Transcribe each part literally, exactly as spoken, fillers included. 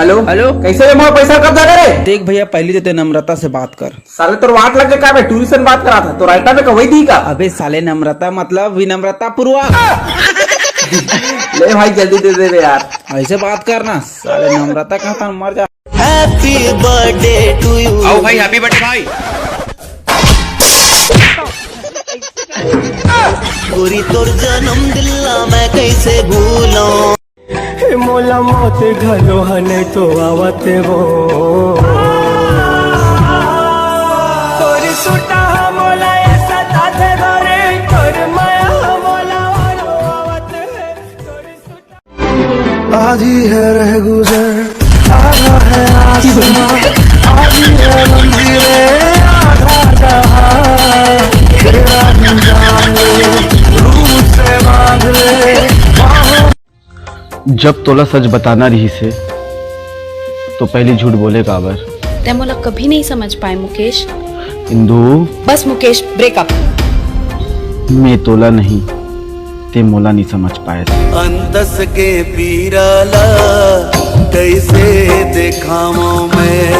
Hello. Hello. कैसे रे मोर पैसा कब जाना रे? देख भैया, पहली तो ते नम्रता से बात कर। साले तोर वाट लग के का बे, टूरी से बात करा था, तो रायता में कवई दी का? अबे साले, नम्रता मतलब विनम्रता पूर्वक। ले भाई, जल्दी दे दे बे यार। ऐसे बात करना साले, नम्रता कहाँ था, मर जा। Happy birthday to you। आओ भाई, happy birthday भाई। गोरी तोर जन्मदिन ला मैं कैसे भूलूं। हे मोला मौत घलो ह नहीं तो आवत वो। तोर सुटा ह मोला ए सताथे गोरी, तोर माया ह मोला ओढ़ो आवत हे। तोर सुटा आधी है रह गुजर, आधा है आसमां, आधी है मंजिलें, आधा जहां। तेरा ही नाम ले, रूह से बांध ले, बाहों जब तोला सच बताना रहिस हे, तो पहली झूठ बोले काबर? तै मोला कभी नहीं समझ पाए, मुकेश। इंदु। बस, मुकेश, ब्रेकअप। मैं तोला नहीं, ते मोला नहीं समझ पाए। अंतस के पीरा ला कैसे देखावं मैं,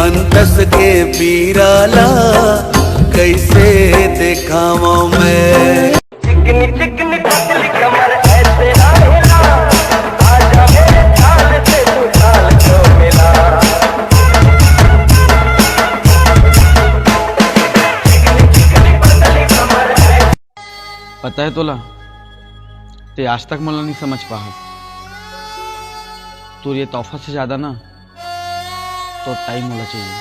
अंतस के पीरा ला कैसे देखावं मैं। चिकनी चिकनी पतली कमर ऐसे ना हिला, आजा मेरे चाल से तू चाल को मिला। चिकनी चिकनी पतली कमर ऐसे पता है तोला, ते आज तक मोला नहीं समझ पाहा। तोर ये तोहफा से ज्यादा ना, तो टाइम होना चाहिए।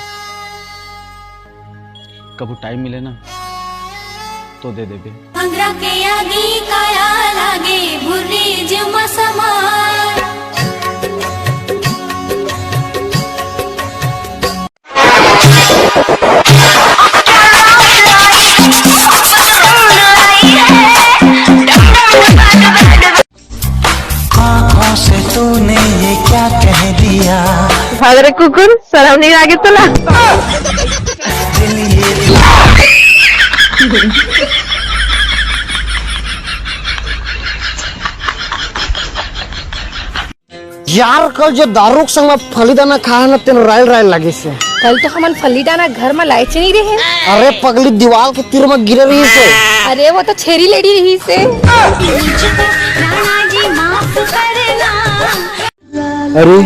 कभू टाइम मिले ना, तो दे देबे। अंगरा के आगी काया लागे, भुर्री जिमा समा। आंखों से तूने ये क्या कह दिया? भाग रे कुकुर, शरम नहीं लागे तोला? दिल ये यार, कल जो दारू के संग म फली दाना खाए न, तेन रायल रायल लगिस हे। कल तो हमन फली दाना घर म लाएच नहीं रहे। अरे पगली, दीवाल के तीर म गिरे रहिस हे। अरे वो तो छेरी लेडी रहिस हे। अरे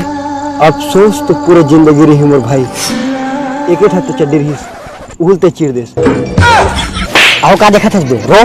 अफसोस तो पूरा जिंदगी रही मोर भाई, एक ठा तो चड्डी रहिस, उहू ल ते चीर देस। आओ का देखत हस बे, रो।